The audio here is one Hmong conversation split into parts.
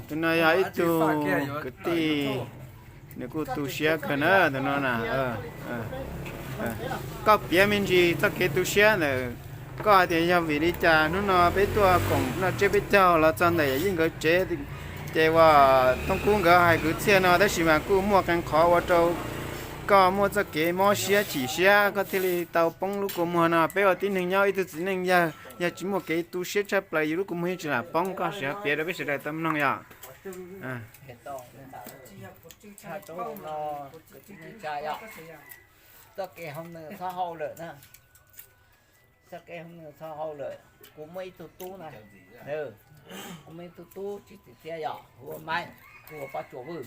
Tus no yog ib tug kwv tij, nws kuj tu siab kawg na tus no na. Koj piav me ntsis txoj kev tu siab ntawm koj hais tias yog vim li cas hnub no peb tuaj koom noj tsiab peb caug los txog ntawm yawm yij nkawd tsev, ces uas Tooj Kub nkawd hais kwv txhiaj no tab sis mas kuj muaj qee qhov ua rau koj muaj txoj kev mob siab chim siab koj thiaj li tau poob lub kua muag no. Peb ua tib neeg nyob ib tug txiv neej yawg, yog tsis muaj kev tu siab tshaj plaws yus lub kua muag yeej tsis lam poob. Koj sim ho piav rau peb sawv daws tau mloog yom. Txoj kev hauj lwm txhob hauj lwm na, txoj kev hauj lwm txhob hauj lwm. Kuv muaj ib tug tub na, kuv muaj ib tug tub tsis txim txiaj yog hu ua Maib, kuv hu ua Pob Tsuas Vwj.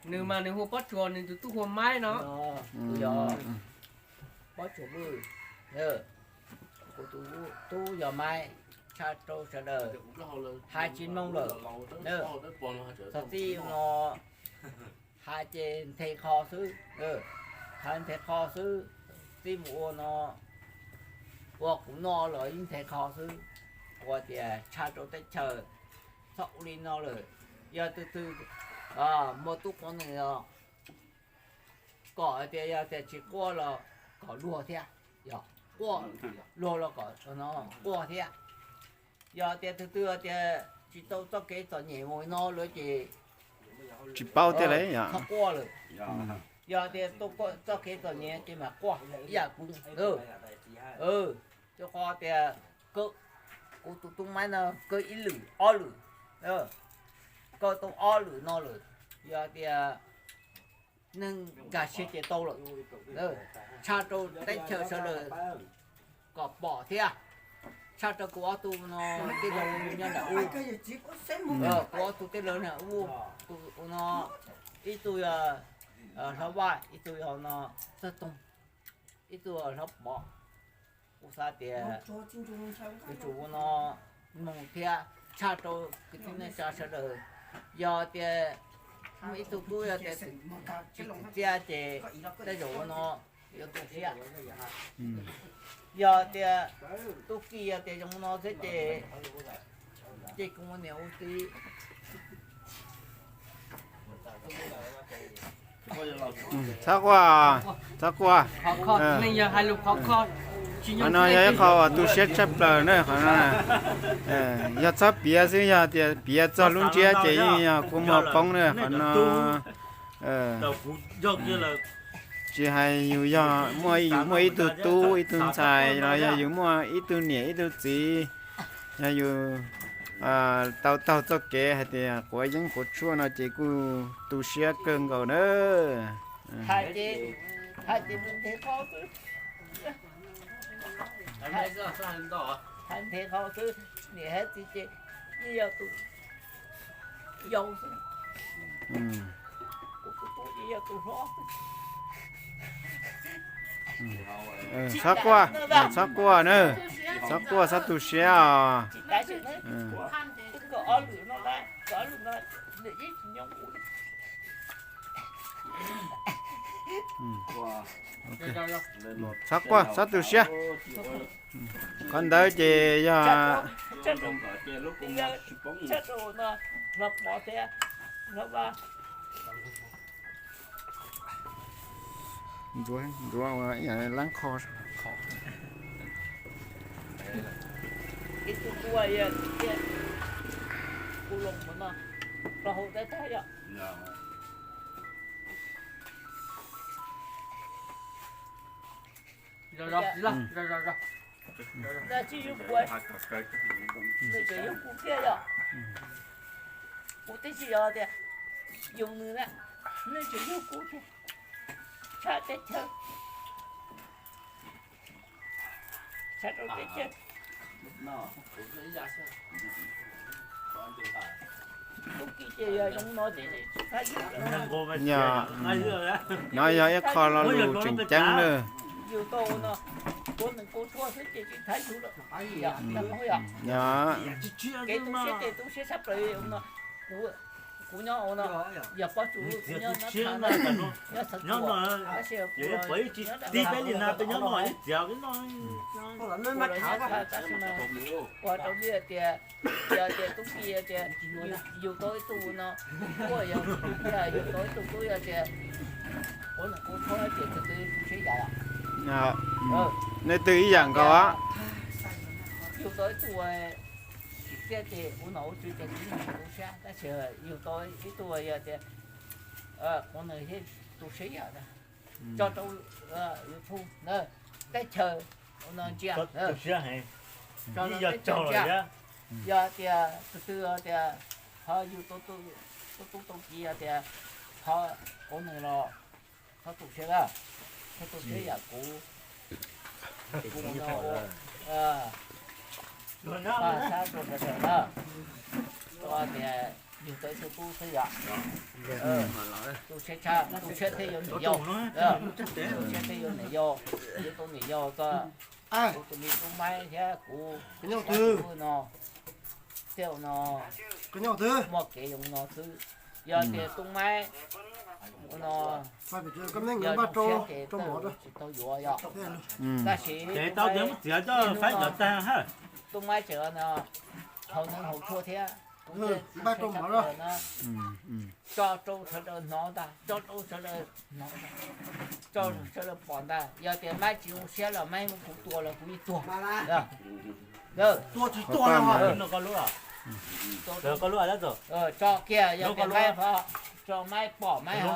Nws mas nws hu Pob Tsuas, nws tus tub hu ua Maib no. Pob Tsuas Vwj, kuv tus tub yog Maib, tshaj rau sawv daws hais tsis mloog lawm. Txog txij no hais ces nthe qho xwb, hais nthe qho xwb. Txij mus ua no, ua kuv no los yeej nthe qho xwb. Ua tias tshaj rau teb chaws, txhob ua li no lawm. Yog tus twg muaj tub quav nws los kom hais tias yog tias tsis quaj los kom luag thiab, yog quaj, luag los kom quaj thiab. Yog tias tus twg tias tsis tau txoj kev txom nyem mus no lawm ces tsis paub tiag lawm, txhob quaj lawm. Yog tias tau txoj kev txom nyem ces mam quaj ib yam kuv. Rau qhov tias kuv tus tub Maib no kaw ib lwm ob lwm, kaw tau ob lwm no lawm. Yog tias neeg nkag siab ces tau lawm, tshaj rau teb chaws sawv daws kom pom thiab. Tshaj rau kuv ob tug no tij laug nyob nram ub, kuv ob tug tij laug nyob ub, tus no ib tug yog Hlob Vaj, ib tug yog no Txawj Toog, ib tug Hlob Pov. Kuv xav tias yuav tsum ua no mloog thiab tshaj rau kwv tij neej tsa sawv daws. Yog tias muaj ib tug tub yog tias tsis txim txiaj ces tej zaum ua no yuav tu siab. Yog tias tub ki yog tias zoo no xwb ces, ces kuv ua niam ua txiv. Txhob quaj, txhob quaj. Qhov no yog ib qho uas tu siab tshaj plaws na qhov no. Yog txhob piav xwb, yog tias piav txog lub ntsiab ces yeej yog kua muag poob na qhov no. Tsis hais yus yog muaj, yus muaj ib tug tub ib tug ntxhais los yog yus muaj ib tug niam ib tug txiv, yog yus tau taug txoj kev hais tias quav yeeb quav tshuaj no ces kuj tu siab kawg nkaus na. Hais nthe qhov xwb, niam hais txiv ces yeej yog tus yau xwb. Kuv tus tub ces yog tus hlob xwb. Txhob quaj, txhob quaj na, txhob quaj, txhob tu siab os. Kom ob lwm no, kom ob lwm no, nws yeej tsis nyob ua li. Txhob quaj, txhob tu siab. Qhov ntawd ces yog, tshaj rau no, Hlob Pov thiab Hlob Vaj. Ntxuav, ntxuav ua ib yam lab qho. Ib tug tub yog kuv los mus no, los hauv teb tag yom. Tsis yog kuv, nws tseem yog kuv kiag yom. Kuv twb tsis yog tias yus nws na, nws tseem yog kuv kiag. Tshaj teb chaws, tshaj rau teb chaws. Tub ki ces yog zoo no ces, no yog ib qho lo lus tseem ceeb na. Yus tau no, kuv nws kuv tshuaj xwb ces tsis thaiv yus lawm. Yog, kev tu siab ces tu siab tshaj plaws no. Kuv Kuv nyob ua no, yog pob tsuas kuv nyob nyob no, nyob xav nyob no, tab sis kuv nyob dab tsi no, kuv los nyob tag tab sis mas ua rau li tias, yog tias tub ki tias yug tau ib tug no, kuj yog yug tau ib tug tub yog tias ua nws kuv thuab ces tus twg tu siab yam. Nej twb ib yam nkaus. Yug tau ib tug tsis txiaj ces ua nom ua tswv ces kuv tu siab, tab sis yug tau ib tug yog tias ua nws thiaj tu siab yam. Tso rau YouTube na, teb chaws ua no ntsia, tso rau teb chaws ntsia. Yog tias tus twg tias ho yug tau tub tau ki tias ho ua nws los txhob tu siab lawm, txhob tu siab yam kuv, kuv no ua paj sab rau sawv daws na, tias yug tau ib tug tub xwb yom. Tu siab tshaj, tu siab thiaj yuav niam yau, tu siab thiaj yuav niam yau, yuav tau niam yau koj, kuv tus me tub Maib thiab kuv no, thiaj no muaj kev zoo no xwb. Yog tias tub Maib no yog zoo siab ces tsis tau yuav yom. Tab sis tub Maib tseem no haus neeg haus tshuaj thiab, kuv thiaj txhawj no tso rau sawv daws hnov ntag, tso rau sawv daws hnov ntag, tso sawv daws pom ntag. Yog tias Maib tsis zoo siab los Maib muab kuv tua los kuv yeej tuag. Tua tsis tuag. Tso kiag, yog tias Maib, tso Maib pom Maib ho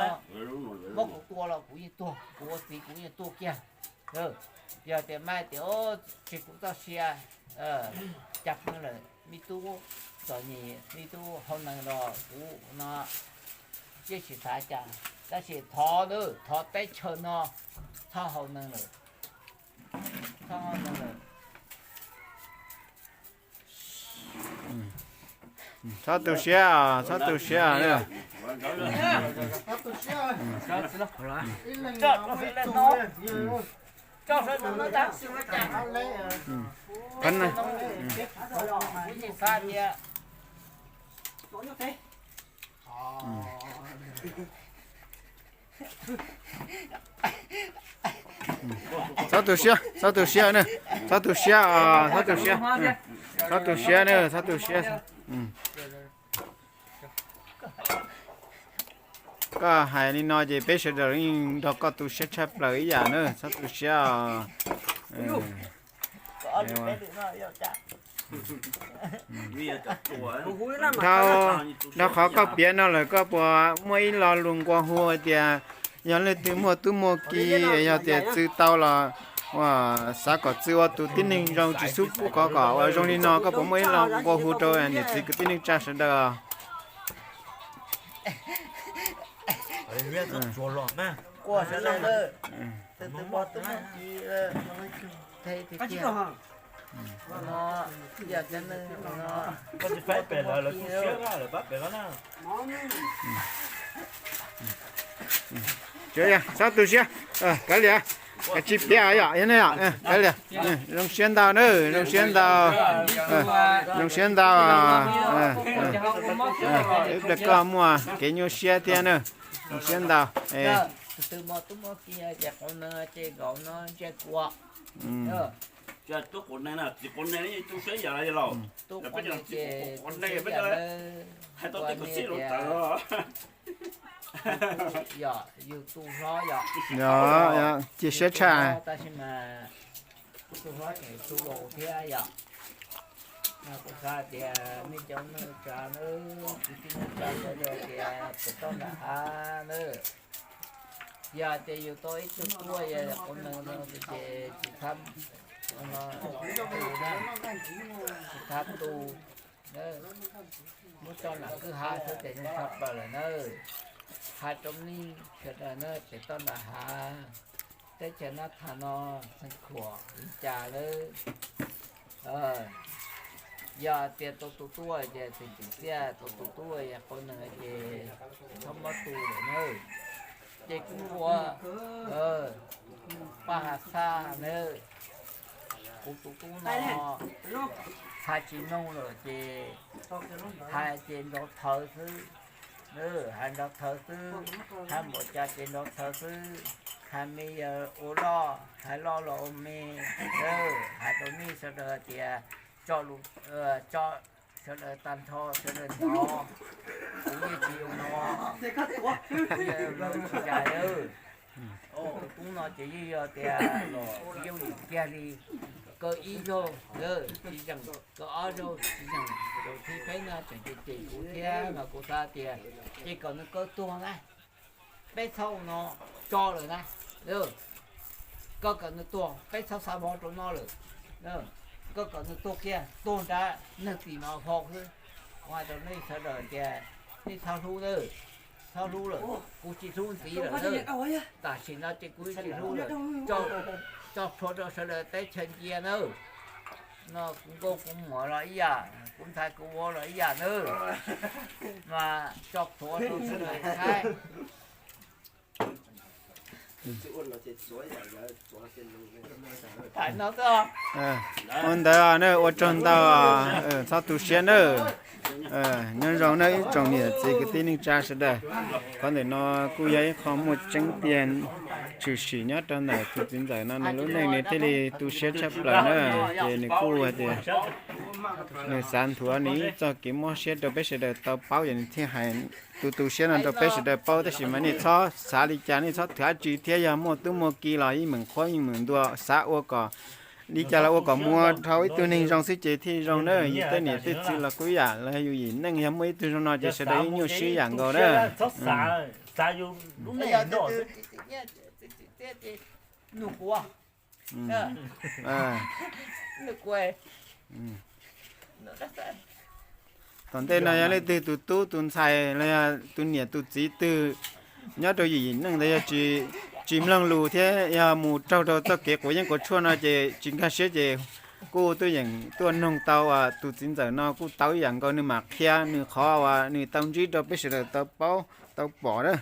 muab kuv tua los kuv yeej tuag, kuv ua txiv kuv yeej tuag kiag. Yog tias Maib tias tsis kuv txoj sia, cas pheej lawm me tub txom nyem, me tub hau neeg los kuv no yeej tsis xav cas, tab sis thov, thov teb chaws no txhob hau neeg lawm, txhob hau neeg lawm. Txhob tu siab, txhob tu siab. Txhob tu siab, txhob tu siab na, txhob tu siab, txhob tu siab, txhob tu siab na, txhob tu siab. Koj hais li no ces peb sawv daws yeej nrog koj tu siab tshaj plaws ib yam na, txhob tu siab os. Dhau, dhau qhov koj piav no lawm koj puas muaj ib lo lus nqua hu hais tias yog leej twg muaj tub muaj ki, yog tias txwv tau los xav kom txwv ua tus tib neeg zoo tsis xub pub khov kom ua zoo li no, koj puas muaj ib lo nqua hu rau niam txiv kwv tij neej tsa sawv daws? Txhob tu siab, kav liam, kav tsij piav yom, yog ne yom, kav liam. Zoo siab ntau na, zoo siab ntau, zoo siab ntau. Ib pliag koj muaj kev nyuaj siab thiab na, zoo siab ntau. Tus twg muaj tub muaj ki ces qhov no ces nkaum no ntsia kuv. Tub quav neeg na, txiv quav neeg tu siab yam li los, tub quav neeg ces tu siab yam li, hais tau tej kwv txhiaj los tawm os. Yog yus tu hlob yom, cia siab tshaj, tab sis mas tu hlob tseem tu laus thiab yom. Kuv xav tias nej cov neej tsa nawb, kwv tij neej tsa sawv daws tias pem toj nram hav nawb, yog tias yus tau ib tug tuaj yog quav neeg no ces tsis txhob tu, tsis txhob tu, muab tso nram kwj ha xwb ces zoo tshaj plaws lawm nawb. Hais rau nej sawv daws na, pem toj nram hav, teb chaws Nab Thas no, Xeev Khuam li cas lawm, yog tias tau tus tuaj ces txiv txiv txiaj, tau tus tuaj yog quav neeg ces txhob muab tu lawm nawb. Ces kuv ua Paj Has Xaj nawb, kuv tus tub no hais tsis mloog lawm ces hais ces nrov thawv xwb. Hais nrov thawv xwb, hais npaum cas ces nrov thawv xwb, hais me yawg ua loj, hais loj los ua me. Hais rau nej sawv daws tias tso lus, tso sawv daws tag nrho sawv daws hnov, kuv yeej tsis yuav hnov, kuv yeej tsis zais lawm. Tus tub no ces yeej yog tias los yooj yim kiag li, kaw ib zaug, tsis zeem, kaw ob zaug tsis zeem, tus thib peb no tseem cem cem kuv thiab mas kuv xav tias ces kom nws kaw tuag na, peb txhob ua no tso lawm na. Koj kom nws tuag, peb txhob xa mov rau noj lawm. Koj kom nws tuag kiag, tuag nrad, neeg tim no ho xwb. Kuv hais rau nej sawv daws tias nej txhob hlub lawm, txhob hlub lawm, kuv tsis hlub ntxiv lawm na. Tam sim no ces kuv tsis hlub lawm, tso plhuav rau sawv daws teb chaws ncia nawb. No kuv nkauj kuv muam los ib yam, kuv ntxhais kuv vauv los ib yam nawb. Mas tso plhuav rau sawv daws saib. Ua ntawd na, ua tsaug ntau, txhob tu siab nawb. Nyob zoo nawb ib tsoom niam txiv kwv tij neej tsa sawv daws. Qhov ntawm no kuj yog ib qho muaj tseeb tiag tshwm sim nyob rau ntawm tus txiv ntxawm no nws lub neej nws thiaj li tu siab tshaj plaws na. Ces nws kuj hais tias nws xav nthuav nws ib txoj kev mob siab rau peb sawv daws tau paub, ces nws thiaj hais, tus tu siab no rau peb sawv daws paub. Tab sis mas nej txhob xav li cas, nej txhob thwm dab tsi thiab, yog muaj tub muaj ki los yeej meem qhuab yeej meem ntuas, xav ua kom li cas los ua kom muaj dhau ib tug neeg zoo xwb ces thiaj zoo na. Yus tej niam tej txiv los kuj ib yam, los yus yim neej yog muaj ib tug zoo no ces sawv daws yeej nyuaj siab ib yam nkaus na. Tom ntej no yog leej twg tus tub tus ntxhais los yog tus niam tus txiv twg nyob rau yim yim neej ntawd yog tsis mloog lus thiab yog mus raug rau txoj kev quav yeeb quav tshuaj no ces tsis nkag siab ces kuj tuaj yeem tuaj noog tau tus txiv ntxawm no kuj tau ib yam nkaus, nws mam qhia nws qhov uas nws tau ntsib rau peb sawv daws tau paub tau pom na.